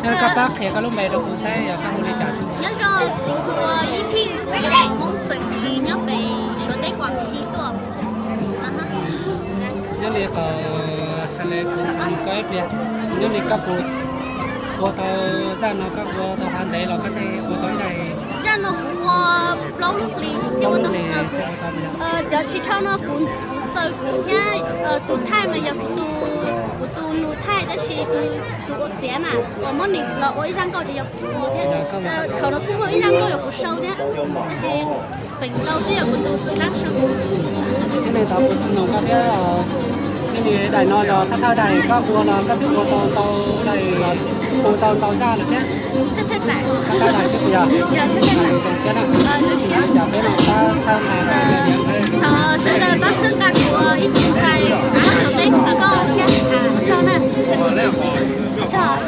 Yog koj pab qhia koj lub npe rau kuv saib yog koj hu li cas. Nyob zoo, kuv hu ua Ib Phij, kuv yog Hmoob xeem Lis nyob pem Suav teb Kuam Xi tuaj. Nyob li qhov hais li kuv nug koj ib pliag, nyob li koj puas ua tau zaj no, koj ua tau hav ntev los koj thiaj ua tau ib daim? Zaj no kuv ua plaub lub hlis thiaj ua tau. Cov ris tsho no kuv xaws kuv thiab tus thaij mas yog kuv tus, kuv tus nus thaij, tab sis tus ua txiav na, uas muab nws los ua ib zaj nkauj ces yog kuv thiab. Thaum no kuj muaj ib zaj nkauj yog kuv sau thiab, tab sis feem ntau twb yog kuv tus txwv kab sau. Thiab li ntawd kuv nug koj thiab, thiab li daim no yog thawj thawj daim koj ua los koj twb ua tau ntau daim, ua tau ntau zaj lawm thiab? Thawj thawj daim xwb puas yog? Zoo siab na. Cas peb no pab txhawb nqa, thov sawv daws pab txhawb nqa kuv ib tug ntxhais Suav teb nkauj thiab, ua tsaug na. Ua tsaug.